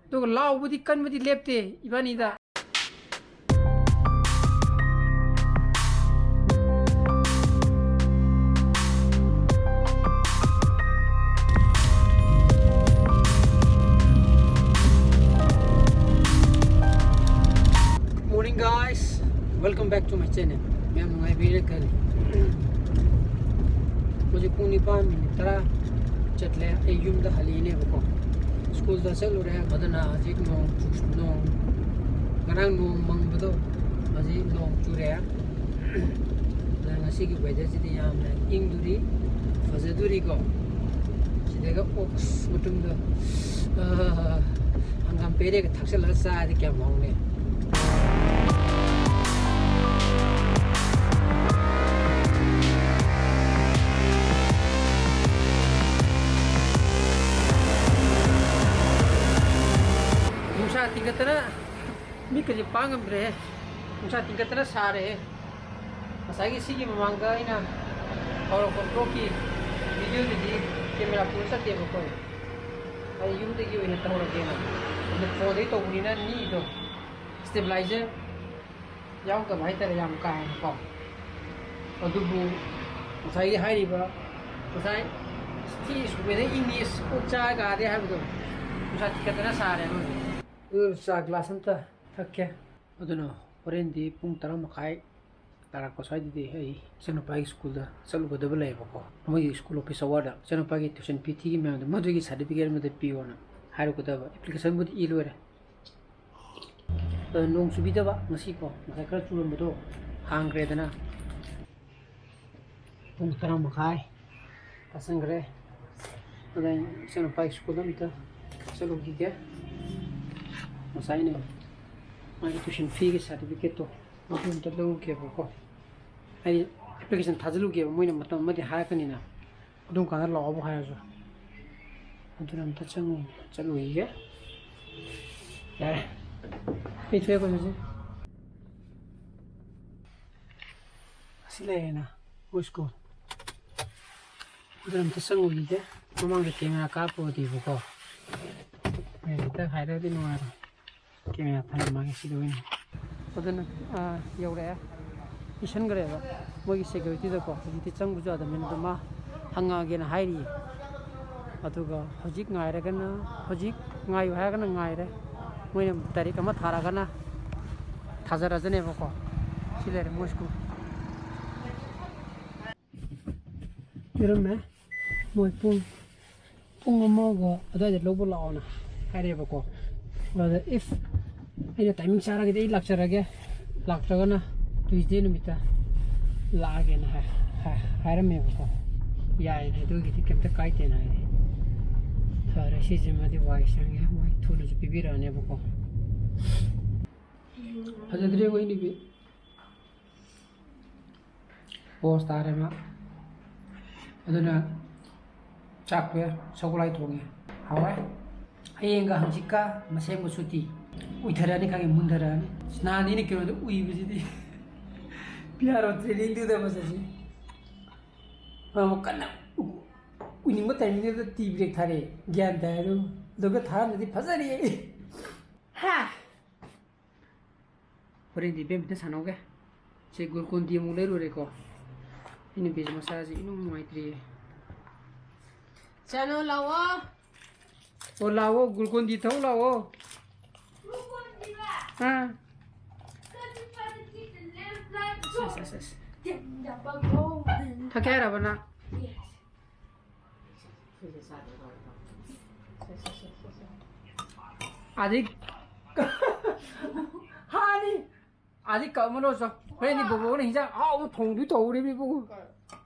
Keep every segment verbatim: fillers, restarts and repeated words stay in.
ꯑꯗꯨꯒ ꯂꯥꯎꯕꯗꯤ ꯀꯟꯕꯗꯤ ꯂꯦꯞꯇꯦ ꯏꯕꯥꯅꯤꯗ꯫ Morning guys, welcome back to my channel. ꯃꯌꯥꯝ ꯅꯨꯡꯉꯥꯏꯕꯤꯔꯦ ꯈꯜꯂꯤ꯫ ꯍꯧꯖꯤꯛ ꯄꯨꯡ ꯅꯤꯄꯥꯟ ꯃꯤꯅꯤꯠ ꯇꯔꯥ ꯆꯠꯂꯦ꯫ ꯑꯩ ꯌꯨꯝꯗ ꯍꯜꯂꯛꯏꯅꯦꯕꯀꯣ꯫ ꯁ꯭ꯀꯨꯜꯗ ꯆꯠꯂꯨꯔꯦ꯫ ꯑꯗꯨꯅ ꯍꯧꯖꯤꯛ ꯅꯣꯡ ꯆꯨ-, ꯅꯣꯡ, ꯉꯔꯥꯡ ꯅꯣꯡ ꯃꯪꯕꯗꯣ ꯍꯧꯖꯤꯛ ꯅꯣꯡ ꯆꯨꯔꯦ꯫ ꯑꯗꯨꯅ ꯉꯁꯤꯒꯤ weatherꯁꯤꯗꯤ ꯌꯥꯝꯅ ꯏꯪꯗꯣꯔꯤ, ꯐꯖꯗꯣꯔꯤꯀꯣ꯫ ꯁꯤꯗꯒ ꯑꯣꯛꯁ ꯃꯇꯨꯝꯗꯣ, ꯑꯥ, ꯍꯪꯒꯥꯝ ꯄꯦꯔꯦꯒ ꯊꯥꯛꯆꯜꯂꯒ ꯆꯥꯔꯗꯤ ꯀꯌꯥꯝ ꯍꯥꯎꯅꯤ꯫ ꯅꯨꯡꯁꯥ ꯇꯤꯡꯈꯠꯇꯅ ꯃꯤꯠꯀꯁꯦ ꯄꯥꯡ ꯉꯝꯗ꯭ꯔꯦꯍꯦ꯫ ꯅꯨꯡꯁꯥ ꯇꯤꯡꯈꯠꯇꯅ ꯁꯥꯔꯦꯍꯦ꯫ ꯉꯁꯥꯏꯒꯤ ꯁꯤꯒꯤ ꯃꯃꯥꯡꯗ ꯑꯩꯅ ꯍꯧꯔꯛꯄ vlogꯀꯤ videoꯗꯨꯗꯤ camera ꯄꯨꯔ ꯆꯠꯇꯦꯕꯀꯣ꯫ ꯑꯩ ꯌꯨꯝꯗꯒꯤ ꯑꯣꯏꯅ ꯇꯧꯔꯒꯦꯅ꯫ ꯑꯗꯨ phoneꯗꯒꯤ ꯇꯧꯕꯅꯤꯅ ꯃꯤꯗꯣ stabilizer ꯌꯥꯎꯗꯕ ꯍꯥꯏꯇꯥꯔꯦ, ꯌꯥꯝ ꯀꯥ ꯍꯦꯟꯅꯀꯣ꯫ ꯑꯗꯨꯕꯨ ꯉꯁꯥꯏꯒꯤ ꯍꯥꯏꯔꯤꯕ, ꯉꯁꯥꯏ ꯁꯤ weather ꯏꯪꯉꯤ, ꯑꯁ, ꯀꯣꯛ ꯆꯥꯛꯑꯦ ꯀꯥꯗꯦ ꯍꯥꯏꯕꯗꯣ, ꯅꯨꯡꯁꯥ ꯇꯤꯡꯈꯠꯇꯅ ꯁꯥꯔꯦ ꯍꯧꯖꯤꯛ꯫ ꯑꯗꯨ ꯆꯥ glass ꯑꯝꯇ ꯊꯛꯀꯦ꯫ ꯑꯗꯨꯅ ꯍꯣꯔꯦꯟꯗꯤ ꯄꯨꯡ ꯇꯔꯥ ꯃꯈꯥꯏ ꯇꯥꯔꯛꯄ ꯁ꯭ꯋꯥꯏꯗꯗꯤ ꯑꯩ ꯏꯆꯟꯅꯨꯄꯥꯒꯤ ꯁ꯭ꯀꯨꯜꯗ ꯆꯠꯂꯨꯒꯗꯕ ꯂꯩꯌꯦꯕꯀꯣ꯫ ꯃꯣꯏꯒꯤ school office hourꯗ ꯏꯆꯟꯅꯨꯄꯥꯒꯤ tuition fee ꯊꯤꯈꯤꯕ ꯃꯌꯥꯝꯗꯣ ꯃꯗꯨꯒꯤ certificate ꯑꯃꯗ ꯄꯤꯌꯣꯅ ꯍꯥꯏꯔꯨꯒꯗꯕ꯫ Applicationꯕꯨꯗꯤ ꯏ ꯂꯣꯏꯔꯦ꯫ ꯑ, ꯅꯣꯡ ꯆꯨꯕꯤꯗꯕ ꯉꯁꯤꯀꯣ, ꯉꯁꯥꯏ ꯈꯔ ꯆꯨꯔꯝꯕꯗꯣ ꯍꯥꯡꯈ꯭ꯔꯦꯗꯅ꯫ ꯄꯨꯡ ꯇꯔꯥ ꯃꯈꯥꯏ ꯇꯥꯁꯟꯈ꯭ꯔꯦ꯫ ꯑꯗ ꯑꯩ ꯏꯆꯟꯅꯨꯄꯥꯒꯤ ꯁ꯭ꯀꯨꯜꯗ ꯑꯝꯇ ꯆꯠꯂꯨꯈꯤꯒꯦ꯫ ꯉꯁꯥꯏꯅꯦ ꯃꯥꯒꯤ tuition feeꯒꯤ certificateꯇꯣ ꯑꯗꯨ ꯑꯝꯇ ꯂꯧꯔꯨꯒꯦꯕꯀꯣ꯫ ꯑꯩ application ꯊꯥꯖꯤꯜꯂꯨꯒꯦꯕ, ꯃꯣꯏꯅ ꯃꯇꯝ ꯑꯃꯗꯤ ꯍꯥꯏꯔꯛꯀꯅꯤꯅ꯫ ꯑꯗꯨꯝ ꯀꯥꯟꯗ ꯂꯥꯛꯑꯣꯕꯨ ꯍꯥꯏꯔꯁꯨ꯫ ꯑꯗꯨꯅ ꯑꯝꯇ ꯆꯪꯉꯨ-, ꯆꯠꯂꯨꯈꯤꯒꯦ꯫ ꯌꯥꯔꯦ꯫ ꯑꯩ ꯊꯣꯛꯑꯦꯀꯣ ꯍꯧꯖꯤꯛ꯫ ꯑꯁꯤ ꯂꯩꯔꯦꯅ, ꯃꯣꯏ ꯁ꯭ꯀꯨꯜ꯫ ꯑꯗꯨꯅ ꯑꯝꯇ ꯆꯪꯉꯨꯈꯤꯒꯦ꯫ ꯃꯃꯥꯡꯗ camera ꯀꯥꯞꯄꯨꯔꯗꯤꯕꯀꯣ꯫ ꯍꯦꯛꯇ ꯍꯥꯏꯔꯗꯤ ꯅꯨꯡꯉꯥꯏꯔꯣꯏ꯫ ꯀꯦꯃꯦꯔꯥ ꯊꯝꯃꯝꯃꯒꯦ ꯁꯤꯗ ꯑꯣꯏꯅ꯫ ꯑꯗꯨꯅ, ꯑꯥ, ꯌꯧꯔꯛꯑꯦ꯫ ꯄꯤꯁꯟꯈ꯭ꯔꯦꯕ ꯃꯣꯏꯒꯤ ꯁꯦꯀ꯭ꯌꯨꯔꯤꯇꯤꯗꯀꯣ꯫ ꯍꯧꯖꯤꯛꯇꯤ ꯆꯪꯕꯁꯨ ꯌꯥꯗꯕꯅꯤꯅ ꯑꯗꯨꯝ ꯃꯥ ꯍꯪꯉꯛꯑꯒꯦꯅ ꯍꯥꯏꯔꯤꯌꯦ꯫ ꯑꯗꯨꯒ ꯍꯧꯖꯤꯛ ꯉꯥꯏꯔꯒꯅ, ꯍꯧꯖꯤꯛ ꯉꯥꯏꯌꯨ ꯍꯥꯏꯔꯒꯅ ꯉꯥꯏꯔꯦ꯫ ꯃꯣꯏꯅ ꯇꯥꯔꯤꯛ ꯑꯃ ꯊꯥꯔꯛꯑꯒꯅ ꯊꯥꯖꯔꯁꯅꯦꯕꯀꯣ꯫ ꯁꯤ ꯂꯩꯔꯦ ꯃꯣꯏ ꯁ꯭ꯀꯨꯜ꯫ ꯄꯤꯔꯝꯃꯦ꯫ ꯃꯣꯏ ꯄꯨꯡ, ꯄꯨꯡ ꯑꯃꯒ ꯑꯗꯨꯋꯥꯏꯗ ꯂꯧꯕ ꯂꯥꯛꯑꯣꯅ ꯍꯥꯏꯔꯛꯑꯦꯕꯀꯣ꯫ ꯑꯗ if ꯑꯩꯅ ꯇꯥꯏꯃꯤꯡ ꯆꯥꯔꯒꯗꯤ ꯑꯩ ꯂꯥꯛꯆꯔꯒꯦ, ꯂꯥꯛꯇ꯭ꯔꯒꯅ ꯇ꯭ꯌꯨꯁꯗꯦ ꯅꯨꯃꯤꯠꯇ ꯂꯥꯛꯑꯒꯦꯅ ꯍꯥꯏ-, ꯍꯥꯏ-, ꯍꯥꯏꯔꯝꯃꯦꯕꯀꯣ꯫ ꯌꯥꯏꯅꯦ, ꯑꯗꯨꯒꯤꯗꯤ ꯀꯩꯝꯇ ꯀꯥꯏꯗꯦꯅ ꯍꯥꯏꯔꯦ꯫ ꯐꯔꯦ, ꯁꯤꯁꯤꯃꯗꯤ ꯋꯥꯏ ꯁꯪꯉꯦ, ꯃꯣꯏ ꯊꯨꯅꯁꯨ ꯄꯤꯕꯤꯔꯛꯑꯅꯦꯕꯀꯣ꯫ ꯐꯖꯗ꯭ꯔꯦ ꯃꯣꯏ ꯅꯨꯄꯤ꯫ ꯄꯣꯁ ꯇꯥꯔꯦ ꯃꯥ꯫ ꯑꯗꯨꯅ ꯆꯥꯛꯇꯣ ꯁꯒꯣꯜ ꯍꯋꯥꯏ ꯊꯣꯡꯉꯦ꯫ ꯍꯥꯎꯔꯦ꯫ ꯍꯌꯦꯡꯒ ꯍꯪꯆꯤꯠꯀ ꯃꯁꯦꯝꯒ ꯁꯨꯇꯤ꯫ ꯎꯏꯊꯔꯛꯑꯅꯤ ꯈꯪꯉꯦ, ꯃꯨꯟꯊꯔꯛꯑꯅꯤ꯫ ꯅꯍꯥꯟ ꯑꯩꯅ ꯀꯩꯅꯣꯗ ꯎꯏꯕꯁꯤꯗꯤ꯫ ꯄꯤ ꯑꯥꯔ ꯑꯣ ꯇ꯭ꯔꯦꯅꯤꯡꯗꯨꯗ ꯃꯁꯤꯁꯤ꯫ ꯃꯥ ꯑꯃꯨꯛ ꯀꯟꯅ ꯎ-, ꯎꯏꯅꯤꯡꯕ ꯇꯥꯏꯃꯤꯡꯗꯨꯗ ꯇꯤ ꯕ꯭ꯔꯦꯛ ꯊꯥꯔꯛꯑꯦ꯫ ꯒ꯭ꯌꯥꯟ ꯇꯥꯏ ꯑꯗꯨ꯫ ꯑꯗꯨꯒ ꯊꯥꯔꯝꯗꯗꯤ ꯐꯖꯔꯤꯌꯦ꯫ ꯍꯥ! ꯍꯣꯔꯦꯟꯗꯤ ꯏꯕꯦꯝꯃꯗ ꯁꯥꯟꯅꯧꯒꯦ꯫ ꯁꯤ ꯒ꯭ꯂꯨꯀꯣꯟ ꯗꯤ ꯑꯃꯨꯛ ꯂꯩꯔꯨꯔꯦꯀꯣ꯫ ꯑꯩ ꯅꯨꯄꯤꯁꯦ ꯃꯁꯥꯁꯦ ꯏꯅꯨꯡ ꯅꯨꯡꯉꯥꯏꯇ꯭ꯔꯤꯌꯦ꯫ ꯆꯅꯨ ꯂꯥꯛꯑꯣ꯫ ꯑꯣ, ꯂꯥꯛꯑꯣ, ꯒ꯭ꯂꯨꯀꯣꯟ ꯗꯤ ꯊꯛꯎ ꯂꯥꯛꯑꯣ꯫ ꯑꯥ꯫ ꯑꯁ, ꯑꯁ, ꯑꯁ꯫ ꯊꯛꯀꯦ ꯍꯥꯏꯔꯕ ꯅꯪ? ꯑꯗꯩ ꯍꯥꯅꯤ꯫ ꯑꯗꯩ ꯀꯞ ꯑꯃ ꯂꯧꯔꯁꯨ꯫ ꯍꯣꯔꯦꯟꯗꯤ ꯕꯣꯕꯣꯅ ꯍꯤꯟꯖꯥꯡ ꯑꯍꯥꯎꯕ ꯊꯣꯡꯗꯣꯏ ꯇꯧꯔꯤꯕ ꯏꯕꯨꯡꯉꯣ꯫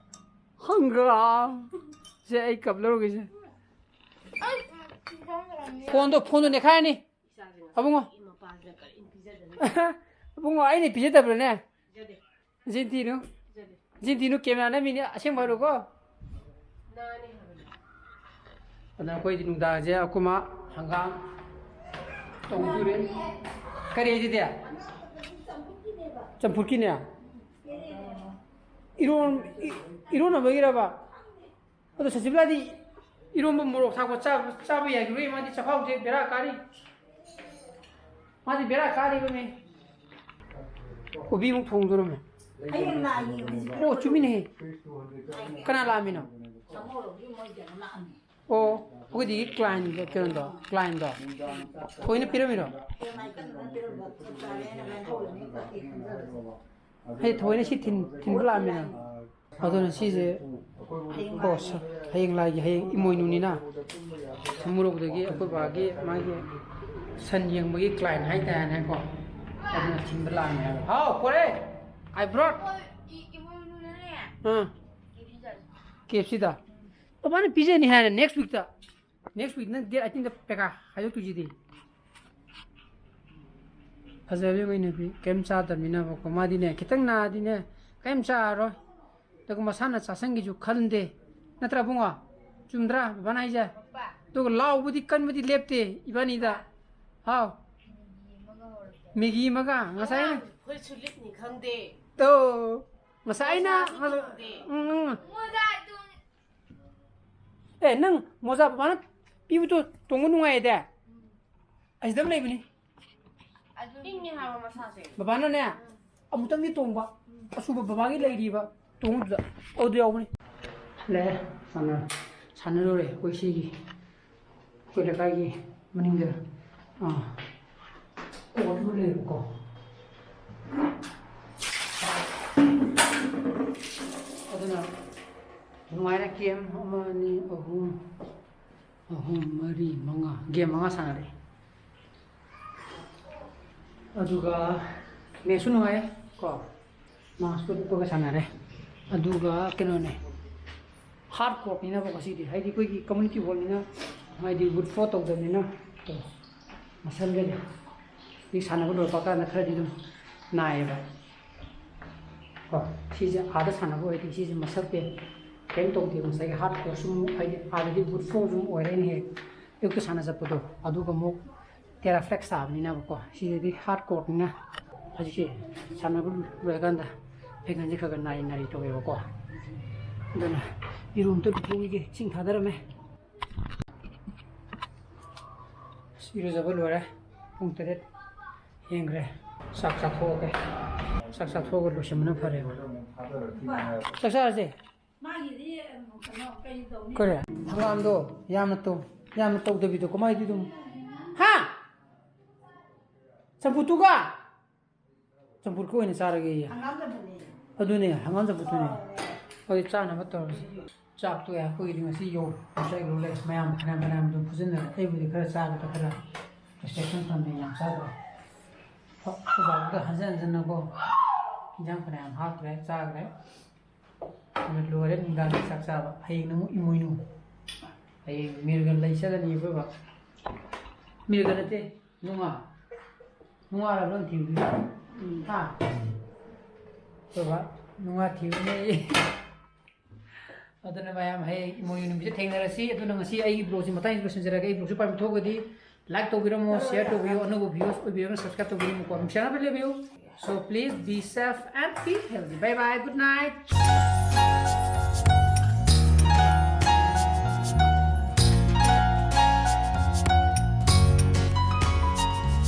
ꯍꯪꯒꯥ꯫ ꯁꯦ, ꯑꯩ ꯀꯞ ꯂꯧꯔꯒꯦꯁꯦ꯫ ꯐꯣꯟꯗꯣ, ꯐꯣꯟꯗꯣ ꯅꯦꯈꯥꯏꯔꯅꯤ꯫ ꯑꯕꯨꯡꯉꯣ꯫ ꯑꯕꯨꯡꯉꯣ, ꯑꯩꯅ ꯄꯤꯖꯗꯕ꯭ꯔꯥꯅꯦ? ꯅꯆꯤꯟ ꯊꯤꯅꯨ꯫ ꯅꯆꯤꯟ ꯊꯤꯅꯨ, ꯀꯦꯃꯦꯔꯥ ꯅꯝꯃꯤꯅꯦ, ꯑꯁꯦꯡꯕ ꯍꯥꯏꯔꯣꯀꯣ꯫ ꯑꯗꯨꯅ ꯑꯩꯈꯣꯏꯗꯤ ꯅꯨꯡꯗꯥꯡꯁꯦ ꯑꯩꯈꯣꯏ ꯃꯥ ꯍꯪꯒꯥꯝ ꯇꯧꯗꯣꯔꯦ꯫ ꯀꯔꯤ ꯍꯥꯏꯗꯨꯗꯤ? ꯆꯝꯐꯨꯠꯀꯤꯅꯦ? ꯏꯔꯣꯟ-, ꯏ-, ꯏꯔꯣꯟꯅꯕꯒꯤꯔꯕ? ꯑꯗꯣ ꯁꯆꯤꯕꯂꯥꯗꯤ ꯏꯔꯣꯝꯕ ꯃꯣꯔꯣꯛ ꯊꯥꯛꯄ ꯆꯥꯕ ꯆꯥꯕ ꯌꯥꯈꯤꯔꯣꯏ꯫ ꯃꯥꯗꯤ ꯆꯈꯥꯎꯁꯦ ꯕꯦꯔꯥ ꯀꯥꯔꯤ꯫ ꯃꯥꯗꯤ ꯕꯦꯔꯥ ꯀꯥꯔꯤꯕꯅꯤ꯫ ꯀꯣꯕꯤꯃꯨꯛ ꯊꯣꯡꯗꯣꯔꯝꯃꯦ꯫ ꯍꯌꯦꯡ ꯂꯥꯛꯑꯒꯦ ꯍꯧꯖꯤꯛ꯫ ꯑꯣ, ꯆꯨꯝꯃꯤꯅꯦꯍꯦ꯫ ꯀꯅꯥ ꯂꯥꯛꯑꯝꯃꯤꯅꯣ? ꯁꯥꯃꯨꯔꯣꯝꯒꯤ ꯃꯣꯏ ꯀꯩꯅꯣ ꯂꯥꯛꯑꯝꯃꯤ꯫ ꯑꯣ, ꯑꯩꯈꯣꯏꯗꯤ ꯀ꯭ꯂꯥꯏꯟꯗ ꯀꯩꯅꯣꯗꯣ, ꯀ꯭ꯂꯥꯏꯟꯗꯣ ꯊꯣꯏꯅ ꯄꯤꯔꯝꯃꯤꯔꯣ? ꯍꯌꯦꯡ ꯊꯣꯏꯅ ꯁꯤ ꯊꯤꯟ-, ꯊꯤꯟꯕ ꯂꯥꯛꯑꯝꯃꯤꯅꯣ? ꯑꯗꯨꯅ ꯁꯤꯁꯦ, ꯑꯣ, ꯁ-, ꯍꯌꯦꯡ ꯂꯥꯏꯒꯤ, ꯍꯌꯦꯡ ꯏꯃꯣꯏꯅꯨꯅꯤꯅ ꯁꯃꯨꯔꯧꯗꯒꯤ ꯑꯩꯈꯣꯏ ꯕꯥꯒꯤ ꯃꯥꯒꯤ ꯁꯟ ꯌꯦꯡꯕꯒꯤ ꯀ꯭ꯂꯥꯏꯟ ꯍꯥꯏꯇꯥꯔꯦꯅꯦꯀꯣ, ꯑꯗꯨꯅ ꯊꯤꯟꯕ ꯂꯥꯛꯑꯝꯃꯦ ꯍꯥꯏꯕ꯫ ꯍꯥꯎ, ꯄꯣꯔꯦ! I brought! ꯏ-, ꯏꯃꯣꯏꯅꯨꯅꯅꯦ꯫ ꯑꯥ꯫ ꯀꯦ ꯑꯦꯐ ꯁꯤꯗ꯫ ꯀꯃꯥꯏꯅ ꯄꯤꯖꯅꯤ ꯍꯥꯏꯅ next weekꯇ? Next week ꯅꯪ date eighteenꯗ ꯄꯩꯈꯥ ꯍꯥꯏꯗꯣꯛꯇꯣꯏꯁꯤꯗꯤ꯫ ꯐꯖꯕꯤ ꯑꯣꯏꯅ ꯅꯨꯄꯤ ꯀꯩꯝ ꯆꯥꯗꯕꯅꯤꯅꯕꯀꯣ, ꯃꯥꯗꯤꯅꯦ ꯈꯤꯇꯪ ꯅꯥꯔꯗꯤꯅꯦ ꯀꯩꯝ ꯆꯥꯔꯔꯣꯏ꯫ ꯑꯗꯨꯒ ꯃꯁꯥꯅ ꯆꯥꯁꯟꯒꯦꯁꯨ ꯈꯟꯗꯦ꯫ ꯅꯠꯇ꯭ꯔꯥ ꯏꯕꯨꯡꯉꯣ? ꯆꯨꯝꯗ꯭ꯔꯥ ꯕꯕꯥꯅ ꯍꯥꯏꯁꯦ? ꯑꯗꯨꯒ ꯂꯥꯎꯕꯗꯤ ꯀꯟꯕꯗꯤ ꯂꯦꯞꯇꯦ ꯏꯕꯥꯅꯤꯗ꯫ ꯍꯥꯎ꯫ ꯃꯦꯒꯤ ꯑꯃꯒ ꯉꯁꯥꯏ ꯑꯉꯥꯡ ꯐꯨꯔꯤꯠꯁꯨ ꯂꯤꯠꯅꯤ ꯈꯪꯗꯦ꯫ ꯇꯣ꯫ ꯉꯁꯥꯏ ꯑꯩꯅ ꯃꯣꯖꯥꯁꯨ ꯇꯣꯡꯗꯦ꯫ ꯎꯝ, ꯎꯝ꯫ ꯃꯣꯖꯥ ꯇꯣꯡ-, ꯑꯦ, ꯅꯪ ꯃꯣꯖꯥ ꯕꯕꯥꯅ ꯄꯤꯕꯗꯣ ꯇꯣꯡꯕ ꯅꯨꯡꯉꯥꯏꯌꯦꯗꯦ? ꯑꯁꯤꯗ ꯑꯃ ꯂꯩꯕꯅꯤ꯫ ꯑꯗꯨ ꯏꯪꯉꯦ ꯍꯥꯏꯕ ꯃꯁꯥꯁꯦ꯫ ꯕꯕꯥꯅꯅꯦ, ꯑꯃꯨꯛꯇꯪꯗꯤ ꯇꯣꯡꯕ꯫ ꯑꯁꯨꯕ ꯕꯕꯥꯒꯤ ꯂꯩꯔꯤꯕ ꯇꯣꯡꯕꯗꯨꯗ꯫ ꯑꯗꯨ ꯌꯥꯎꯕꯅꯤ꯫ ꯂꯩꯔꯦ, ꯁꯥꯟꯅ-, ꯁꯥꯟꯅꯔꯨꯔꯦ ꯑꯩꯈꯣꯏ ꯁꯤꯒꯤ꯫ ꯑꯩꯈꯣꯏ ꯂꯩꯀꯥꯏꯒꯤ ꯃꯅꯤꯡꯗ, ꯑꯥ, court ꯑꯃ ꯂꯩꯌꯦꯕꯀꯣ꯫ ꯑꯗꯨꯅ ꯅꯨꯡꯉꯥꯏꯔꯦ, game ꯑꯃ, ꯑꯅꯤ, ꯑꯍꯨꯝ, ꯑꯍꯨꯝ, ꯃꯔꯤ, ꯃꯉꯥ, game ꯃꯉꯥ ꯁꯥꯟꯅꯔꯦ꯫ ꯑꯗꯨꯒ matchꯁꯨ ꯅꯨꯡꯉꯥꯏ ꯀꯣ, ꯃꯥꯁꯨ ꯎꯠꯄꯒ ꯁꯥꯟꯅꯔꯦ꯫ ꯑꯗꯨꯒ ꯀꯩꯅꯣꯅꯦ, hard courtꯅꯤꯅꯕꯀꯣ ꯁꯤꯗꯤ, ꯍꯥꯏꯗꯤ ꯑꯩꯈꯣꯏꯒꯤ community hallꯅꯤꯅ, ꯍꯥꯏꯗꯤ wood floor ꯇꯧꯗꯕꯅꯤꯅ ꯀꯣ, muscleꯒꯗꯤ ꯁꯤ ꯁꯥꯟꯅꯕ ꯂꯣꯏꯔꯛꯄ ꯀꯥꯟꯗ ꯈꯔꯗꯤ ꯑꯗꯨꯝ ꯅꯥꯏꯌꯦꯕ꯫ ꯀꯣ, ꯁꯤꯁꯦ ꯑꯥꯗ ꯁꯥꯟꯅꯕ ꯑꯣꯏꯔꯗꯤ ꯁꯤꯁꯦ muscle pain ꯀꯩꯝ ꯇꯧꯗꯦ꯫ ꯉꯁꯥꯏꯒꯤ hard courtꯁꯨ ꯑꯃꯨꯛ, ꯍꯥꯏꯗꯤ ꯑꯥꯗꯗꯤ wood floorꯁꯨ ꯑꯃꯨꯛ ꯑꯣꯏꯔꯦꯅꯦ ꯍꯦꯛ, ꯑꯌꯨꯛꯇ ꯁꯥꯟꯅ ꯆꯠꯄꯗꯣ, ꯑꯗꯨꯒ ꯑꯃꯨꯛ terraflex ꯁꯥꯕꯅꯤꯅꯕꯀꯣ꯫ ꯁꯤꯗꯗꯤ hard courtꯅꯤꯅ ꯍꯧꯖꯤꯛꯁꯦ ꯁꯥꯟꯅꯕ ꯂꯣꯏꯔꯀꯥꯟꯗ ꯐꯩꯒꯟꯁꯦ ꯈꯔ ꯈꯔ ꯅꯥꯔꯤ ꯅꯥꯔꯤ ꯇꯧꯋꯦꯕꯀꯣ꯫ ꯑꯗꯨꯅ ꯏꯔꯨ ꯑꯝꯇ ꯂꯨꯊꯣꯛꯈꯤꯒꯦ, ꯏꯁꯤꯡ ꯊꯥꯗꯔꯝꯃꯦ꯫ ꯏꯔꯨꯖꯕ ꯂꯣꯏꯔꯦ꯫ ꯄꯨꯡ ꯇꯔꯦꯠ ꯍꯦꯟꯈ꯭ꯔꯦ꯫ ꯆꯥꯛ ꯆꯥꯊꯣꯛꯑꯒꯦ꯫ ꯆꯥꯛ ꯆꯥꯊꯣꯛꯑꯒ ꯂꯣꯏꯁꯤꯟꯕꯅ ꯐꯔꯦꯕ꯫ ꯆꯥꯛ ꯆꯥꯔꯁꯦ꯫ ꯀꯔꯤ? ꯍꯪꯒꯥꯝꯗꯣ ꯌꯥꯝꯅ ꯇꯧ-, ꯌꯥꯝꯅ ꯇꯧꯗꯕꯤꯗꯣ ꯀꯃꯥꯏꯅ ꯑꯗꯨꯝ? ꯍꯥ? ꯆꯝꯐꯨꯠꯇꯨꯒ? ꯆꯝꯐꯨꯠꯀ ꯑꯣꯏꯅ ꯆꯥꯔꯒꯦꯌꯦ꯫ ꯍꯪꯒꯥꯝ ꯆꯝꯐꯨꯠꯅꯦ꯫ ꯑꯗꯨꯅꯦ, ꯍꯪꯒꯥꯝ ꯆꯝꯐꯨꯠꯇꯨꯅꯦ꯫ ꯍꯣꯏ, ꯆꯥꯅꯕ ꯇꯧꯔꯁꯤ꯫ ꯆꯥꯛꯇꯣ ꯌꯥ-, ꯑꯩꯈꯣꯏꯒꯤꯗꯤ ꯉꯁꯤ ꯌꯣ ꯉꯁꯥꯏ ꯂꯣꯜꯂꯦ꯫ ꯃꯌꯥꯝ ꯐꯅꯌꯥꯝ ꯐꯅꯌꯥꯝ ꯑꯗꯨꯝ ꯐꯨꯖꯤꯟꯅꯔꯦ꯫ ꯑꯩꯕꯨꯗꯤ ꯈꯔ ꯆꯥꯕꯗ ꯈꯔ restriction ꯊꯝꯃꯦ, ꯌꯥꯝ ꯆꯥꯗ꯭ꯔꯦ꯫ ꯑꯩꯈꯣꯏ ꯕꯥꯕꯨꯗ ꯍꯟꯖꯟ ꯍꯟꯖꯟꯅꯀꯣ ꯏꯟꯖꯥꯡ ꯐꯅꯌꯥꯝ ꯍꯥꯞꯈ꯭ꯔꯦ, ꯆꯥꯈ꯭ꯔꯦ꯫ ꯑꯗꯨ ꯂꯣꯏꯔꯦ ꯅꯨꯡꯗꯥꯡꯒꯤ ꯆꯥꯛ ꯆꯥꯕ꯫ ꯍꯌꯦꯡꯅ ꯑꯃꯨꯛ ꯏꯃꯣꯏꯅꯨ꯫ ꯍꯌꯦꯡ ꯃꯤꯔꯒ ꯂꯩ ꯆꯠꯂꯅꯤ ꯑꯩꯈꯣꯏ ꯕꯥ꯫ ꯃꯤꯔꯒ ꯅꯠꯇꯦ, ꯅꯨꯡꯉꯥ꯫ ꯅꯨꯡꯉꯥꯔ ꯂꯣꯏ ꯊꯤꯕꯤꯌꯨ꯫ ꯍꯥ? ꯑꯩꯈꯣꯏ ꯕꯥ ꯅꯨꯡꯉꯥ ꯊꯤꯕꯅꯦ꯫ ꯑꯗꯨꯅ ꯃꯌꯥꯝ ꯍꯌꯦꯡ ꯏꯃꯣꯏꯅꯨ ꯅꯨꯃꯤꯠꯇ ꯊꯦꯡꯅꯔꯁꯤ꯫ ꯑꯗꯨꯅ ꯉꯁꯤ ꯑꯩꯒꯤ vlogꯁꯤ ꯃꯇꯥꯡꯁꯤꯗ ꯂꯣꯏꯁꯤꯟꯖꯔꯒꯦ꯫ ꯑꯩ vlogꯁꯤ ꯄꯥꯝꯕ ꯊꯣꯛꯑꯒꯗꯤ like ꯇꯧꯕꯤꯔꯝꯃꯣ, share ꯇꯧꯕꯤꯌꯨ, ꯑꯅꯧꯕ viewers ꯑꯣꯏꯕꯤꯔꯒꯅ subscribe ꯇꯧꯕꯤꯔꯝꯃꯨꯀꯣ꯫ ꯅꯨꯡꯁꯤꯅꯕ ꯂꯩꯕꯤꯌꯨ꯫ So please be safe and be healthy. Bye bye, good night.